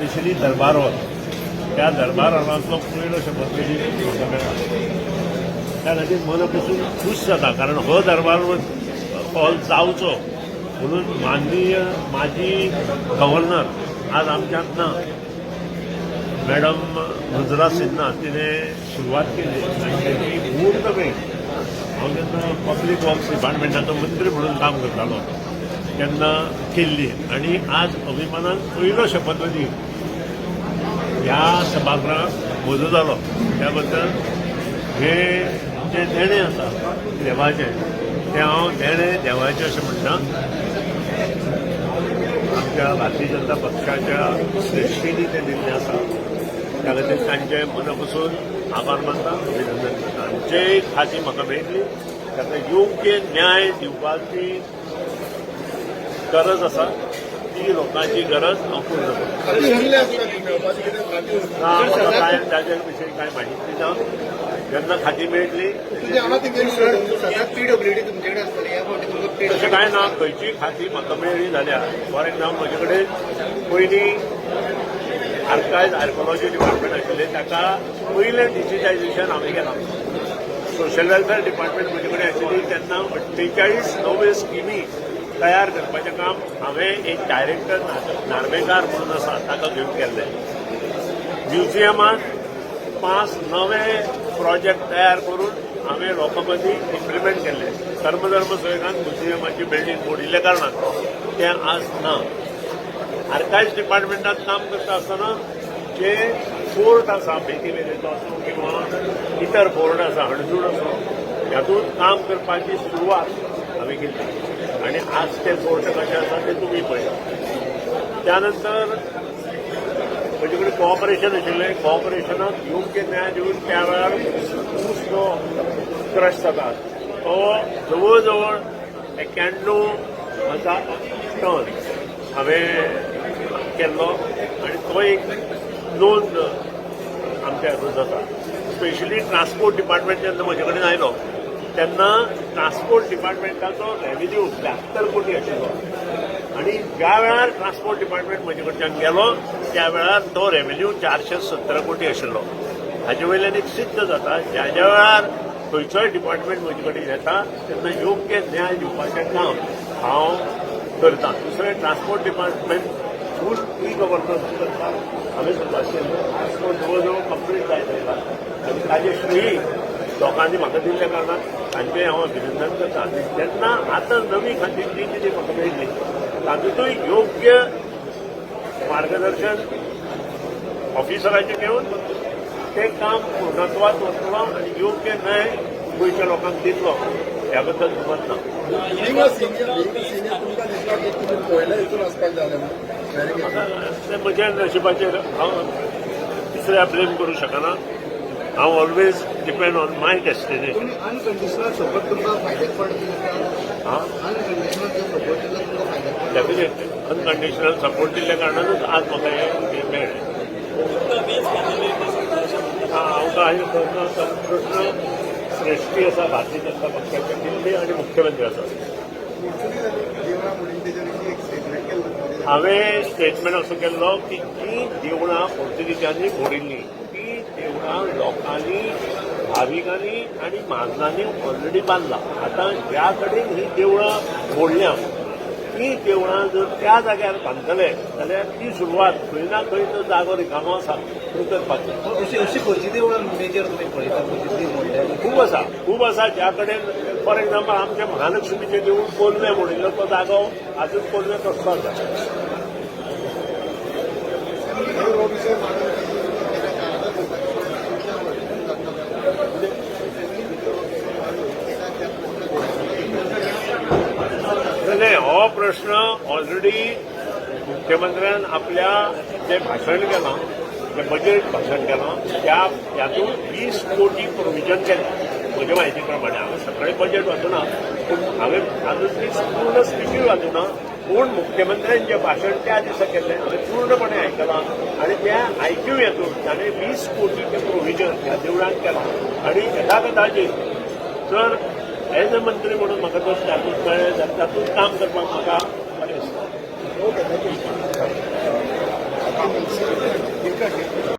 Specially दरबार hall, त्या दरबार हॉलांतलो पयलो शपथविधी म्हाका मेळ्ळा. त्या खातीर मना पसून खूश जाता, कारण हो दरबार हॉल जावचो म्हणून माननीय माजी गव्हर्नर, आज आमच्यांत ना, मॅडम मृदुला सिन्हा, तिणें सुरवात केली आनी तेची पूर्णपणे हांव जेन्ना पब्लीक वर्क्स डिपार्टमेंटाचो मंत्री म्हणून काम करतालो तेन्ना केल्ली आनी आज अभिमानान पयलो शपथविधी ह्या सभागृहात म्हजो जालो. त्या बद्दल हे जें देणें आसा देवाचें, तें हांव देणें देवाचें अशें म्हणटा. आमच्या भारतीय जनता पक्षाच्या श्रेष्ठींनी तें दिल्लें आसा. त्या खातीर तांचे मना पसून आभार मानता, अभिनंदन करता आनी जे खातीं म्हाका मेळटली ताका योग्य न्याय दिवपाची गरज आसा. ती लोकांची गरज हांव पूर्ण करता. खाती उरले आसता मेळपाची कितें खाती उरली? ना, म्हाका काय ताजे विशयी कांय माहिती ना. जेन्ना खाती मेळटली. तुजी हांगा ती मेळटली. सदांच पीडब्ल्यूडी तुमच्याकडे आसतली. ह्या फावटी तुमकां तशें पीडब्ल्यूडी कांय ना. खंयचीय खाती म्हाका मेळ्ळी जाल्यार, फॉर एक्झाम्पल, म्हजे कडेन पयलीं आर्कायज आर्कोलॉजी डिपार्टमेंट आशिल्लें, ताका पयलें डिजिटायझेशन हांवें केलां. सोशल वेलफेअर डिपार्टमेंट म्हजे कडेन आशिल्ली तेन्ना 48 नव्यो स्किमी तयार करपाचें काम हांवें एक डायरेक्टर नार्वेकार म्हणून आसा ताका घेवन केल्लें. म्युझियमांत पांच नवे प्रोजेक्ट तयार करून हांवें लोकां मदीं इम्प्लिमेंट केल्ले. कर्मधर्म सहयोगान म्युझियमाची बिल्डींग मोडिल्ल्या कारणान तें आज ना. आर्कायव्स डिपार्टमेंटात काम करता आसतना जे फोर्ट आसा, बेतीवेरेचो आसूं किंवा इतर फोर्ट आसा, हणजूण आसूं, हातूंत काम करपाची सुरवात हांवें केली आनी आज ते फोर्ट कशे आसा ते तुमी पळयात. त्यानंतर म्हजे कडेन कॉपरेशन आशिल्लें. कॉपरेशनाक योग्य न्याय दिवन त्या वेळार ऊस जो क्रश जाता तो जवळ जवळ 91,000 टन हांवें केल्लो आनी तो एक नोंद आमच्या हातूंत जाता. स्पेशली ट्रान्सपोर्ट डिपार्टमेंट जेन्ना म्हजे कडेन आयलो तेन्ना ट्रान्सपोर्ट डिपार्टमेंटाचो रेव्हेन्यू 72 कोटी आशिल्लो आनी ज्या वेळार ट्रान्सपोर्ट डिपार्टमेंट म्हजे कडच्यान गेलो त्या वेळार तो रेव्हेन्यू 417 कोटी आशिल्लो. हाजे वयल्यान एक सिद्ध जाता, ज्या ज्या वेळार खंयचोय डिपार्टमेंट म्हजे कडेन येता तेन्ना योग्य न्याय दिवपाचें काम हांव करता. दुसरें, ट्रान्सपोर्ट डिपार्टमेंट फूल ई गव्हर्नन्स करपाक हांवें सुरवात केली. आज तो जवळ जवळ कंप्लीट जायत आयला आनी ताजे श्रेय लोकांनी म्हाका दिल्ल्या कारणान तांचें हांव अभिनंदन करता. आनी तेन्ना आतां नवी खातीं जी कितें म्हाका मेळ्ळी तातूंतय योग्य मार्गदर्शन ऑफिसराचें घेवन तें काम पूर्णत्वात वतलो आनी योग्य न्याय गोंयच्या लोकांक दितलो ह्या बद्दल दुमत ना. बिंग सिनियर, तुमकां दिसता की तुमी पयले हितून वचपाक जाय आसलें म्हणून? तें म्हज्या नशिबाचेर. हांव दुसऱ्या ब्लेम करूं शकना. हांव always depend on my destination. तुमी अनकंडिशनल सपोर्ट तुमकां फायद्याक पडटा दिसता? हां. अनकंडिशनल जो सपोर्ट दिला तुमकां फायद्याक पडटा? डेफिनेटली, अनकंडिशनल सपोर्ट दिल्ल्या कारणानूच आज म्हाका हें मेळ्ळें. हांव काय प्रश्न प्रश्न श्रेष्ठी आसा भारतीय जनता पक्षाचे दिल्ली आनी मुख्यमंत्री आसा. देवळां मोडून तेजे विशीं एक स्टेटमेंट केल्लो. हांवें स्टेटमेंट असो केल्लो की जी देवळां पोर्तुगीजांनी मोडिल्लीं ती देवळां लोकांनी, भाविकांनी आनी म्हाजनांनी ऑलरेडी बांदला. आतां ज्या कडेन ही देवळां मोडल्या ती देवळां जर त्या जाग्यार बांदतले जाल्यार ती सुरवात खंय ना खंय तो जागो रिकामो आसा थंय करपाची. अशी अशी खंयची देवळां मेजर तुमी पळयता, खंयची मोडल्या? खूब आसा, खूब आसा. ज्या कडेन, फॉर एक्झाम्पल, आमच्या महालक्ष्मीचें देवूळ कोलवें मोडिल्लो तो जागो अजून कोलवें तसलो आसा. हो विशय मांडून नाही, हो प्रश्न ऑलरेडी मुख्यमंत्र्यान आपल्या जे भाशण केलां, जे बजेट भाशण केलां, त्या हातूंत 20 कोटी प्रोविजन केलें. म्हजे म्हायती प्रमाणे, हांवें सगळें बजेट वाचूना, पूण हांवें अजून ती पूर्ण स्पिचूय वाचूना, पूण मुख्यमंत्र्यान जें भाशण त्या दिसा केल्लें हांवें पूर्णपणे आयकलां आनी त्या आयक्यू हातूंत ताणें 20 कोटीचें प्रोविजन ह्या देवळांत केलां. आनी यथा कदाचित जर एज अ मंत्री म्हणून म्हाका जर तातूंत मेळ्ळें जाल्यार तातूंत काम करपाक म्हाका बरें दिसता. Okay, thank you.